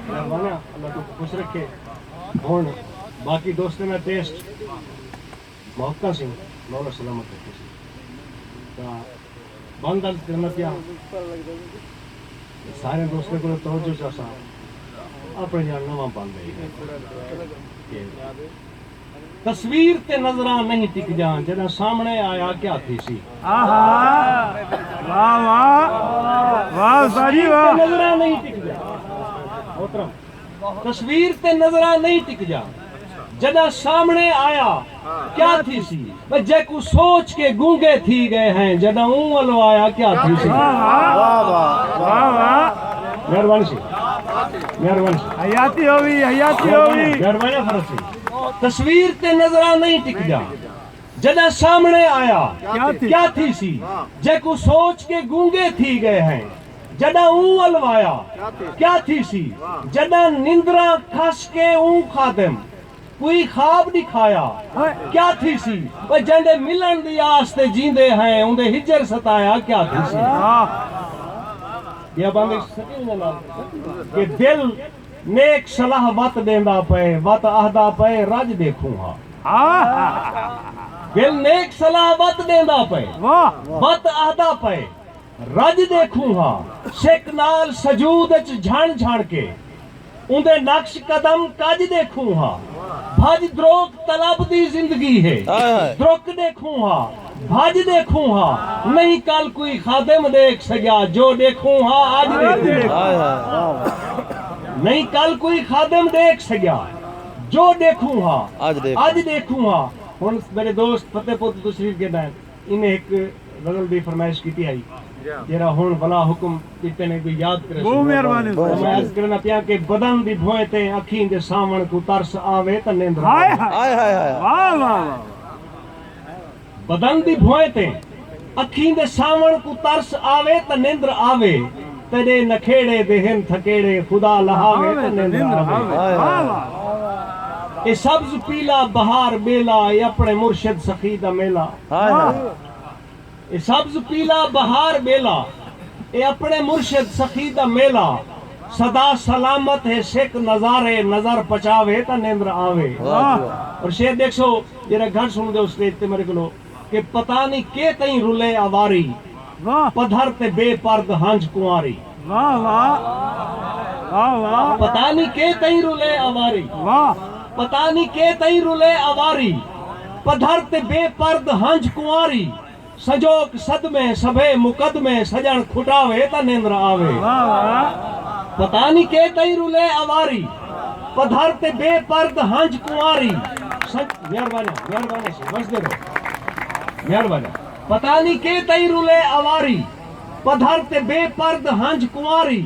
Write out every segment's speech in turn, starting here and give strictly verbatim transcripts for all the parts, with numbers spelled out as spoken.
مہربانیاں، اللہ تہاکوں خوش رکھے۔ ہݨ باقی دوستاں دا ٹیسٹ محبتاں سئیں، مولا سلامت رکھے سئیں۔ تاں بند عرض کرنا پیا، سارے دوستاں کولوں توجہ چاہساں، اپݨے جیڑھا نواں بند ہے کہ تصویر تے نظراں نہیں ٹکدیاں، جݙاں سامݨے آیا کیا تھیسی؟ آہا! واہ واہ! واہ استاد جی تصویر تے واہ! نظراں نہیں ٹکدیاں۔ محترم، تصویر تے نظراں نہیں ٹکدیاں، جݙاں سامݨے آیا کیا تھیسی؟ بس جیکوں سوچ کے گونگے تھی ڳئے ہیں، جݙاں اوں ولوں آیا کیا تھیسی؟ واہ واہ! واہ واہ! مہربانی سئیں، مہربانی سئیں۔ حیاتی ہووی، حیاتی ہووی۔ مہربانی فرض سئیں۔ تصویر تے نظراں نہیں ٹکدیاں، جݙاں سامݨے آیا کیا تھی؟ کیا تھیسی؟ جیکوں سوچ کے گونگے تھی ڳئے ہیں، جݙاں اوں ولوں آیا کیا تھیسی؟ جݙاں نندراں کھس کے اوں خادم کوئی خواب ݙکھایا کیا تھیسی؟ او جیندے ملݨ دی آس تے جیندے ہیں، اوندے ہجر ستایا کیا تھیسی؟ واہ! ٻیا بند سچی نال کہ دل نیک صلاح وت ݙیندا پئے، وت آہدا پئے رڄ ݙیکھوں ہا۔ آہا! دل نیک صلاح وت ݙیندا پئے، واہ! وت آہدا پئے رڄ ݙیکھوں ہا۔ سک نال سجود اچ جھݨ جھݨ کے اوندے نقش قدم کڄ ݙیکھوں ہا۔ بھڄ دروک طلب دی زندگی ہے، ہائے ہائے۔ درک ݙیکھوں ہا، بھڄ ݙیکھوں ہا۔ نہیں کل کوئی خادم ݙیکھ سڳیا، جو ݙیکھوں ہا اڄ ݙیکھوں ہا۔ ہائے ہائے، واہ واہ۔ نہیں کل کوئی خادم ݙیکھ سڳیا، جو ݙیکھوں ہا اڄ ݙیکھوں۔ اڄ ݙیکھوں ہا۔ ہݨ میݙے دوست فتح پور توں تشریف گھن آئے، انہیں ہک غزل دی فرمائش کیتی ہئی، جیڑھا ہݨ ولا حکم ݙتے نے، کوئی یاد کرے۔ بہت مہربانی۔ میں عرض کرنا پیا کہ بدن دی بھوئیں تے اکھیں دے ساوݨ کوں ترس آوے تاں نندر ہائے آوے۔ ہائے۔ ہائے ہائے ہائے۔ واہ واہ واہ۔ بدن دی بھوئیں تے اکھیں دے ساوݨ کوں ترس آوے تاں نندر آوے، تیݙے نکھیڑے دے ہن تھکیڑے خدا لہاوے تاں نندر آوے۔ ہائے واہ ہائے۔ واہ واہ۔ اے سبز پیلا بہار ٻیلا، اے اپݨے مرشد سخی دا میلہ۔ ہائے ہائے۔ اے سبز پیلا بہار ٻیلا، اے اپݨے مرشد سخی دا میلہ۔ سدا سلامت ہے سک نظارے، نظر پچاوے تاں نندر آوے۔ واہ جی واہ۔ اور شعر ݙیکھسو، جیڑھا گھٹ سݨدے ہو اسٹیج تے میݙے کولوں، کہ پتہ نی کے تئیں رلے اواری، واہ۔ پدھر تے بے پرد ہنج کنواری۔ واہ واہ۔ واہ واہ۔ پتہ نی کے تئیں رلے اواری، واہ۔ پتہ نی کے تئیں رلے اواری، پدھر تے بے پرد ہنج کنواری۔ سنجوک صدمے سبھے مقدمے، سڄݨ کھٹاوے تاں نندر آوے۔ واہ واہ۔ پتہ نی کے تئیں رلے اواری، پدھر تے بے پرد ہنج کنواری۔ سن-، مہربانی، مہربانی سئیں، وسدے رہو۔ مہربانی۔ پتہ نی کے تئیں رلے اواری، پدھر تے بے پرد ہنج کنواری۔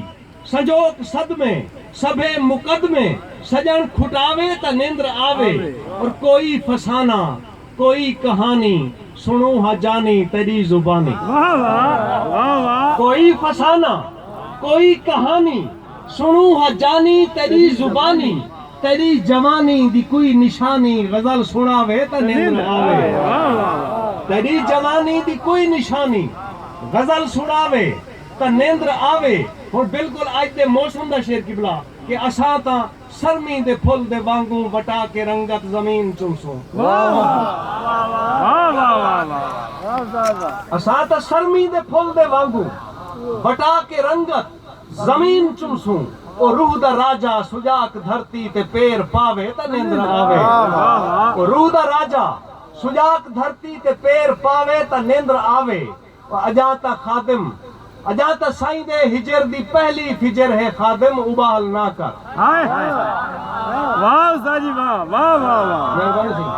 سنجوک صدمے سبھے مقدمے، سڄݨ کھٹاوے تاں نندر آوے۔ آوے۔ اور کوئی فسانہ، کوئی کہانی، سݨوں ہا جانی تیݙی زبانی۔ واہ واہ، واہ واہ۔ کوئی فسانہ، کوئی کہانی، سݨوں ہا جانی تیݙی زبانی۔ تیݙی جوانی دی کوئی نشانی، غزل سݨاوے تاں نندر آوے۔ واہ واہ واہ۔ تیݙی جوانی دی کوئی نشانی، غزل سݨاوے تاں نندر آوے۔ ہݨ بالکل اڄ دے موسم دا شعر قبلہ، کہ اساں تاں سرمی دے پھل دے وانگوں وٹا کے رنگت زمین چمسوں۔ واہ واہ۔ واہ واہ واہ واہ۔ اساں تاں سرمی دے پھل دے وانگوں وٹا کے رنگت زمین چمسوں۔ او روح دا راجہ سجاک دھرتی تے پیر پاوے تاں نندر آوے۔ واہ واہ۔ او روح دا راجہ سجاک دھرتی تے پیر پاوے تاں نندر آوے۔ اڄاں تاں خادم، اڄاں تاں سائیں دے ہجر دی پہلی فجر ہے، خادم اٻال نہ کر۔ ہائے ہائے۔ واہ استاد جی واہ، واہ واہ واہ۔ مہربانی سئیں۔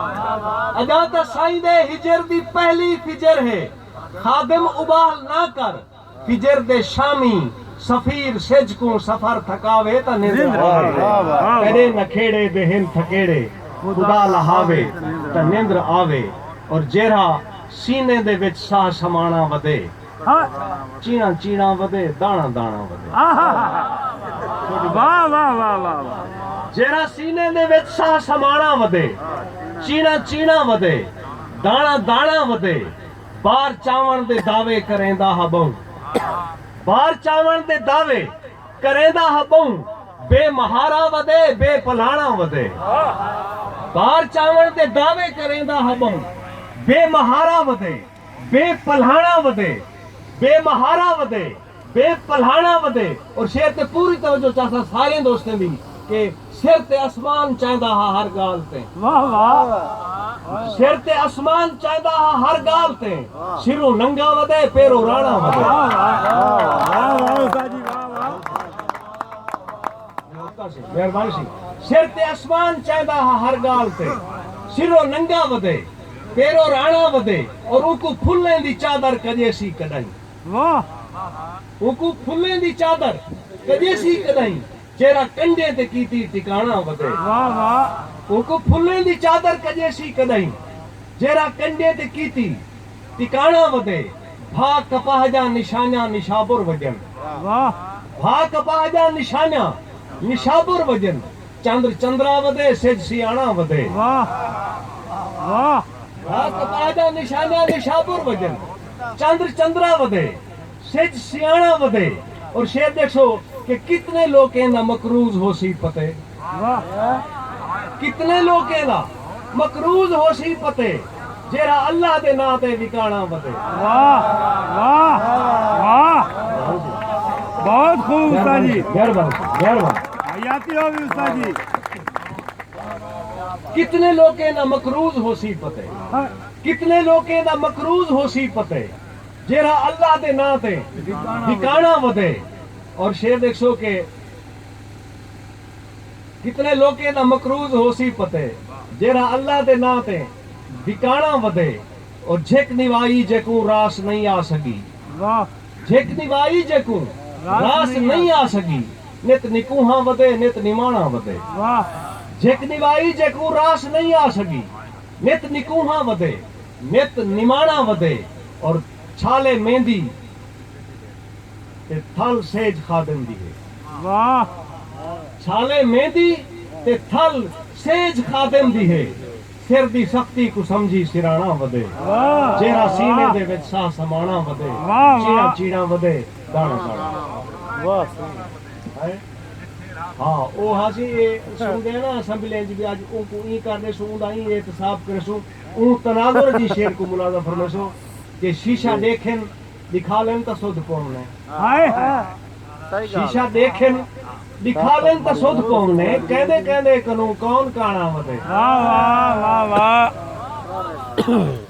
اڄاں تاں سائیں دے ہجر دی پہلی فجر ہے، خادم اٻال نہ کر۔ فجر دے شامی سفیر سجھ کوں سفر تھکاوے تاں نندر نندر آوے۔ آوے۔ واہ واہ۔ تیݙے نکھیڑے دے ہن تھکیڑے خدا لہاوے تاں نندر آوے۔ اور جیرھا سینے دے وچ ساہ سماݨا ودے، ہاں۔ چیݨا چیݨا ودے، داݨا داݨا ودے۔ آہا۔ واہ، واہ، واہ، واہ، واہ۔ جیرھا سینے دے وچ ساہ سماݨا ودے، چیݨا چیݨا ودے، داݨا داݨا ودے، بار چاوݨ دے دعوے کریندا ہا ٻہوں۔ بار چاوݨ دے دعوے کریندا ہا ٻہوں، بے مہارا ودے، بے پلہاݨا ودے۔ بار چاوݨ دے دعوے کریندا ہا ٻہوں، بے مہارا ودے، بے پلہاݨا ودے، بے مہارا ودے، بے پلہاݨا ودے۔ اور شعر تے پوری توجہ چاہساں سارے دوستیں دی کہ سر تے اسمان چاہندا ہا ہر ڳالھ تے۔ واہ واہ۔ سر تے اسمان چاہندا ہا ہر ڳالھ تے، سروں ننگا ودے، پیروں راݨا ودے۔ واہ واہ واہ واہ استاد جی، واہ واہ۔ مہربانی سی۔ سر تے اسمان چاہندا ہا ہر ڳالھ تے، سروں ننگا ودے، پیروں راݨا ودے، اور اونکوں پھلیں دی چادر کڄیسی کݙاہیں۔ واہ۔ اونکوں پھلیں دی چادر کڄیسی کݙاہیں، جیرھا کنڈیں تے کیتی ٹکاݨا ودے۔ واہ واہ۔ اونکوں پھلیں دی چادر کڄیسی کݙاہیں، جیرھا کنڈیں تے کیتی ٹکاݨا ودے۔ بھا کپاہ جا نشانیاں نشابر وڄن۔ واہ۔ بھا کپاہ جا نشانیاں نشابر وڄن۔ چندر چندرا ودے، سجھ سیاݨا ودے۔ واہ واہ۔ بھا کپاہ جا نشانیاں نشابر وڄن۔ چندر چندرا ودے، سجھ سیاݨا ودے۔ اور شعر ݙیکھسو کہ کتنے لوکیں دا مقروض ہوسی پتے۔ واہ۔ کتنے لوکیں دا مقروض ہوسی پتے، جیرھا اللہ دے ناں تے وکاݨا ودے۔ واہ واہ واہ۔ بہت خوب استاد جی۔ مہربانی، مہربانی۔ حیاتی ہووی استاد جی۔ کتنے لوکیں دا مقروض ہوسی پتے، ہاں۔ کتنے لوکیں دا مقروض ہوسی پتے، جیرھا اللہ دے ناں تے وکاݨا ودے۔ اور شعر ݙیکھسو کہ کتنے لوکیں دا مقروض ہوسی پتے، جیرھا اللہ دے ناں تے وکاݨا ودے۔ اور جھک نوائی جیکوں راس نئیں آ سڳی۔ واہ۔ جھک نوائی جیکوں راس راس نئیں نئیں آ سڳی، نت نکوہاں ودے، نت نماݨا ودے۔ واہ۔ جھک نوائی جیکوں راس نئیں آ سڳی، نت نکوہاں ودے، نت نماݨا ودے۔ اور چھالے میندی تے تھل سیج خادم دی ہے۔ واہ۔ چھالے میندی تے تھل سیج خادم دی ہے۔ سر دی سختی کوں سمجھی سراݨا ودے۔ واہ۔ جیرھا سینے دے وچ ساہ سماݨا ودے۔ واہ، واہ۔ چیڑاں چیڑاں ودے، داݨا داݨا۔ واہ۔ ہیں؟ ہاں، او ہاسی اے سݨدے نا اسمبلی اچ بھی اڄ اونکوں ایں کر ݙیسوں، اوندا ایں احتساب کریسوں۔ اوں تناظر دی شعر کوں ملاحظہ فرمیسو کہ شیشہ ݙیکھن ݙکھاون تاں سدھ پوونے۔ ہائے۔ صحیح ڳالھ شیشہ ہے۔ ݙیکھن، ݙکھاون تاں سدھ پوونے، کہندے کہندے کنوں کون کاݨا ودے۔ واہ، واہ، واہ، واہ۔